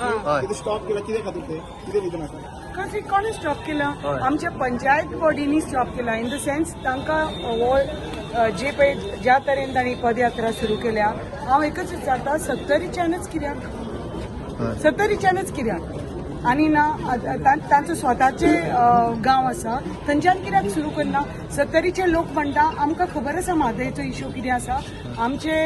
हय. कितें स्टॉप केला कितें खातीर ते कितें रिजन आसा? कशी कोणें स्टॉप केला? हय. आमच्या पंचायत बॉडीनी स्टॉप केला, इन the sense तांकां हो जे पळय ज्या तरेन तांणी पदयात्रा सुरू केल्या, हांव एकच विचारता, सत्तरीच्यानच कित्याक? हय. सत्तरीच्यानच कित्याक आनी ना तांचो स्वताचे गांव आसा, थंयच्यान कित्याक सुरू करना? सत्तरीचे लोक म्हणटा, आमकां खबर आसा म्हादयचो इशू कितें आसा. आमचे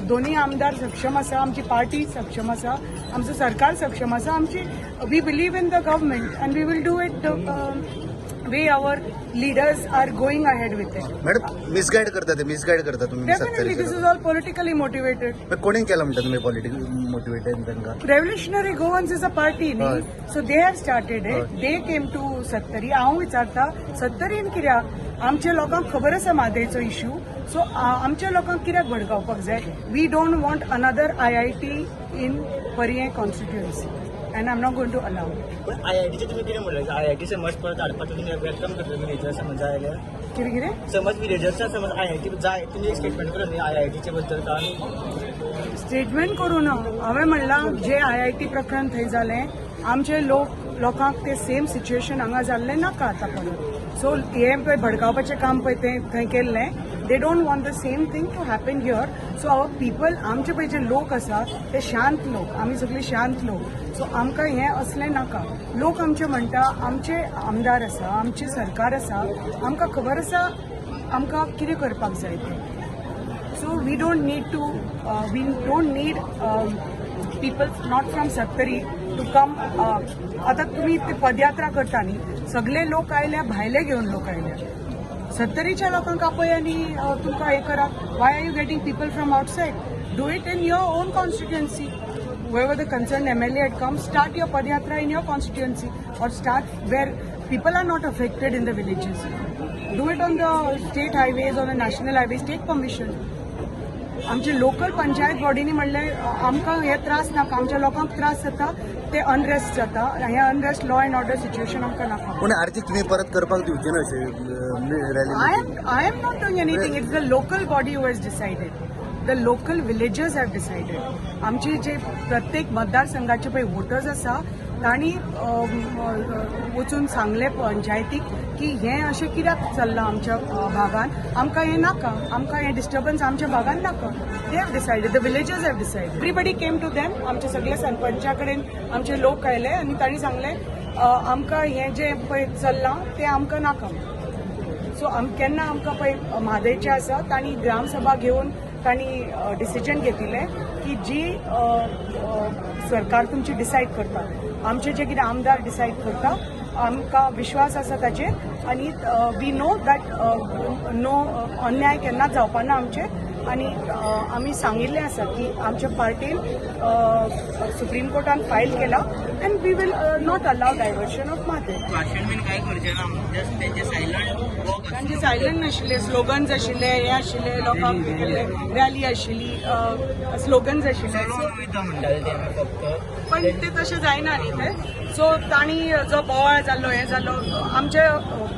दोनूय आमदार सक्षम आसा, आमची पार्टी सक्षम आसा, आमचो सरकार सक्षम आसा. आमची we believe in the government and we will do it the way our leaders are going ahead with it. Madam, misguide करता ते, मिसगायड करता तुम्ही. Definitely this सत्तरीचे is all politically motivated. लोक. कोणी केलं म्हणटा तुम्ही पॉलिटिकल मोटिवेटेड तांकां? Revolutionary Goans is a party न्ही, so they have started it. They came to Sattari. हांव विचारता, सत्तरीन कित्याक? आमच्या लोकांक खबर आसा म्हादयचो इशू, सो आमच्या लोकांक कित्याक भडकावपाक जाय? We don't want another IIT in Paryen constituency and I am not going to allow. पण आयआयटीचे तुम्ही कितें म्हणलें? आयआयटी समज परत हाडपाक तुमी welcome करतले विलेजर्स समज जाय जाल्यार? कितें कितें? समज विलेजर्सां समज आयआयटी जाय, तुमी एक स्टेटमेंट करून न्ही आयआयटीचे बद्दल काल. स्टेटमेंट करूं ना. हांवें म्हणलां, जे आयआयटी प्रकरण थंय जालें, आमचे लोक लोकांक ते सेम सिच्युएशन हांगा जाल्लें नाका आतां परत. सो हें पळय भडकावपाचें काम पळय तें थंय केल्लें, they don't want the same thing to happen here. So our people, आमचे पळय जे लोक आसा ते शांत लोक, आमी सगळे शांत लोक. सो आमकां हें असलें नाका. लोक आमचे म्हणटा, आमचे आमदार आसा, आमचें सरकार आसा, आमकां खबर आसा आमकां कितें करपाक जाय तें. So we don't need people not from Sattari to come. आता तुम्ही ते पदयात्रा करता न्ही, सगळे लोक आयल्या, भायले घेवन लोक आयल्या. सत्तरीच्या लोकांक आपय आनी तुमकां हें करा. Why are you getting people from outside? Do it in your own constituency. Whoever the concerned MLA had come, start your Padyatra in your constituency or start where people are not affected in the villages. Do it on the state highways or the national highways. Take permission. आमचे local panchayat बॉडीनी म्हणलें, आमकां हे त्रास नाका, आमच्या लोकांक त्रास जाता, ते अनरेस्ट जाता, हे unrest, law and order situation आमकां नाका. पूण आरती तुम्ही परत करपाक दिवचे ना अशें rally? I am not doing anything. It's the local body who has decided. The local villagers have decided. आमचे जे प्रत्येक मतदारसंघाचे पळय वोटर्स आसा, तांणी वचून सांगलें पंचायतीक की हें अशें कित्याक चल्लां आमच्या भागान, आमकां हें नाका, आमकां हें डिस्टर्बन्स आमच्या भागान नाका. They have decided, the villagers have decided. Everybody came to them. आमचे सगळे सरपंचा कडेन आमचे लोक आयले आनी तांणी सांगलें, आमकां हें जें पळय चल्लां तें आमकां नाका. सो केन्ना आमकां पळय म्हादयचें आसा, तांणी ग्रामसभा घेवन तांणी डिसिजन घेतिल्लें की जी अ, अ, सरकार तुमची डिसायड करता, आमचे जे कितें आमदार डिसायड करता, आमकां विश्वास आसा ताचेर आनी we know that no अन्याय केन्नाच जावपा ना आमचेर. आनी आमी सांगिल्लें आसा की आमच्या पार्टीन सुप्रीम कोर्टान फायल केला and we will not allow diversion of Mhadei. भाशण बीन काय करचें ना, जस्ट तेंचे सायलंट वॉक. तांचे सायलंट नाशिल्ले, स्लोगन्स आशिल्ले, हे आशिल्ले, लोकांक हे केल्ले, रॅली आशिल्ली, स्लोगन्स आशिल्ले. चलोवन वयता म्हणटाले ते आमी फक्त. पण ते तशें जायना न्ही ते. सो तांणी जो बोवाळ जाल्लो, हें जाल्लो, आमच्या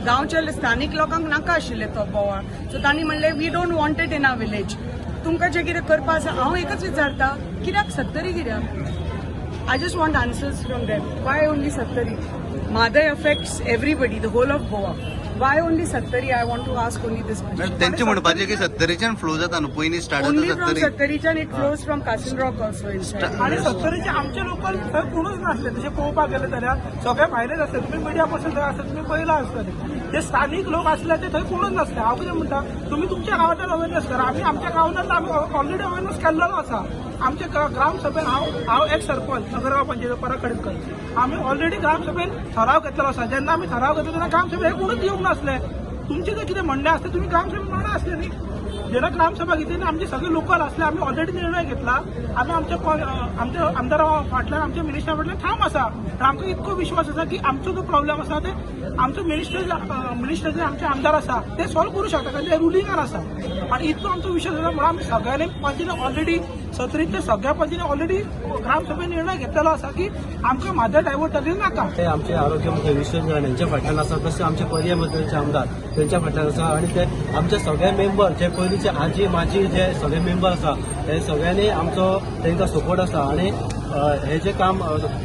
गांवच्या स्थानीक लोकांक नाका आशिल्लें तो बोवाळ. सो तांणी म्हणलें, we don't want it in our village. तुमकां जें कितें करपा आसा, हांव एकच विचारता, कित्याक सत्तरी कित्याक? I just want answers from them. Why only Sattari? Mhadei affects everybody, the whole of Goa. Why only Sattari? I want to ask only this question. तेंचे म्हणपाचें की सत्तरीच्यान फ्लो जाता न्हू, पयलीं स्टार्ट Only जाता from Sattari. सत्तरीच्यान it flows from Castle Rock also inside. आणि सत्तरीचे आमचे लोकल थंय कोणूच नासले. तशें पळोवपाक गेले जाल्यार सगळे भायलेच आसले. तुमी मिडिया पर्सन थंय आसले, तुमी पळयलां आसतलें. जे स्थानीक लोक आसले ते थंय कोणूच नासले. हांव कितें म्हणटा, तुमी तुमच्या गांवांतल्यान अवेरनेस करा. आमी आमच्या गांवांत आमी ऑलरेडी अवेरनेस केल्लो आसा. आमच्या ग्रामसभेन हांव एक सरपंच नगरगांव पंचायत पराग खडीलकर, आमी ऑलरेडी ग्रामसभेन ठराव घेतलेलो आसा. जेन्ना आमी ठराव घेतलो तेन्ना ग्रामसभेन हे कोणूच येवंक नासले. तुमचें जर कितें म्हणणें आसलें, तुमी ग्रामसभेन मांडा आसले न्ही. जेन्ना ग्रामसभा घेतली तेन्ना आमचे सगळे लोकल आसले. आमी ऑलरेडी निर्णय घेतला. आमी आमच्या आमदारा फाटल्यान, आमच्या मिनिस्टरा फाटल्यान ठाम आसा. तर आमकां इतको विश्वास आसा की आमचो जो प्रॉब्लेम आसा ते आमचो मिनिस्टर मिनिस्टर जे आमचे आमदार आसा ते सॉल्व करूं शकता, कारण ते रुलिंगान आसा. आनी इतलो आमचो विश्वास आसा म्हणून आमी सगळ्यांनी पंचायतीन ऑलरेडी, सत्तरींतल्या सगळ्या पंचायतीन ऑलरेडी ग्रामसभेन निर्णय घेतलेलो आसा की आमकां म्हादय डायवर्ट जाली नाका. ते आमचे आरोग्य मंत्री विश्वजीत राणे यांच्या फाटल्यान आसा, तशें आमचे पर्ये मतदारचे आमदार त्यांच्या फाटल्यान आसा आणि ते आमचे सगळे मेंबर जे पयलींचे आजी माजी जे सगळे मेंबर आसा, ते सगळ्यांनी आमचो तांकां सपोर्ट आसा आणि हे जे काम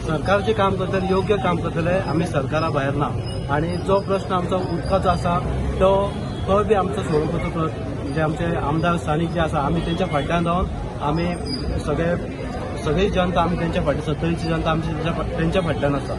सरकार जे काम करतले योग्य काम करतले, आमी सरकारा भायर ना. आनी जो प्रश्न आमचो उदकाचो आसा तो तो बी आमचो सोडोवपाचो प्रयत्न जे आमचे आमदार स्थानीक जे आसा आमी तेंच्या फाटल्यान रावन आमी सगळे सगळी जनता आमी तेंच्या फाटल्यान, सत्तरीची जनता आमची तेंच्या फाटल्यान आसा.